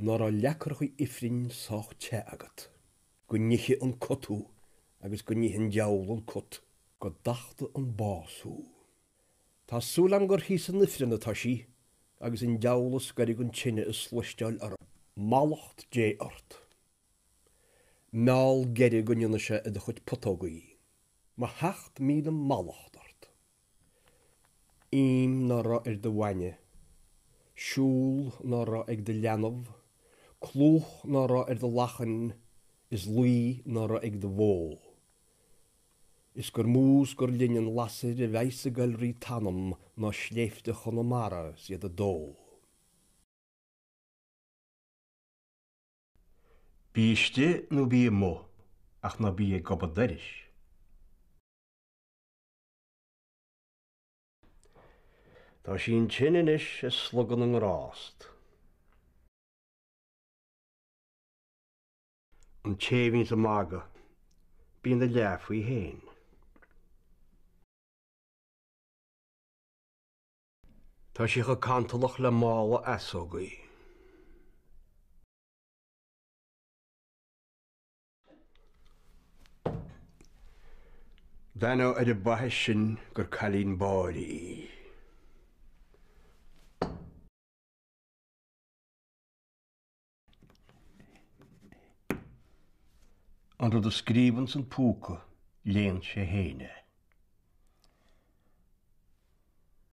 Ná raibh leacracha ifrinn sách te agat. Go n-ithe an cut thú agus go n-ithe an diabhal an cut. Go dtachta an bás thú. Tá súil agam gur thíos san ifreann atá sí agus an diabhal a scoirfidh an tine a sluisteáil orm. Mallacht Dé ort. Meall geire go ndéana sé i do chuid putógaí. Mo sheacht míle mallacht ort. Im ná raibh ar do bhainne, siúl ná raibh ag do leanbh, clúch ná raibh ar do lachain is luí ná raibh ag do bhó. Is gur mó 's gur linne an lasair a bheidhs ag goil rí t'anam ná sléibhte Chonamara 's iad ag dó. Bí istigh nó bí amuigh ach ná bí ag gobadh doiris. Tá sí ansin anois ag slogadh na ngrást. An té a bhíonns ag magadh, bíonn a leath faoi fhéin. Tá sí chomh cantalach le mála easógaí. D'aithneofá ar an bhfaithis sin gur cailín báire í. An rud a scríobhanns an púca, léann sé féin é.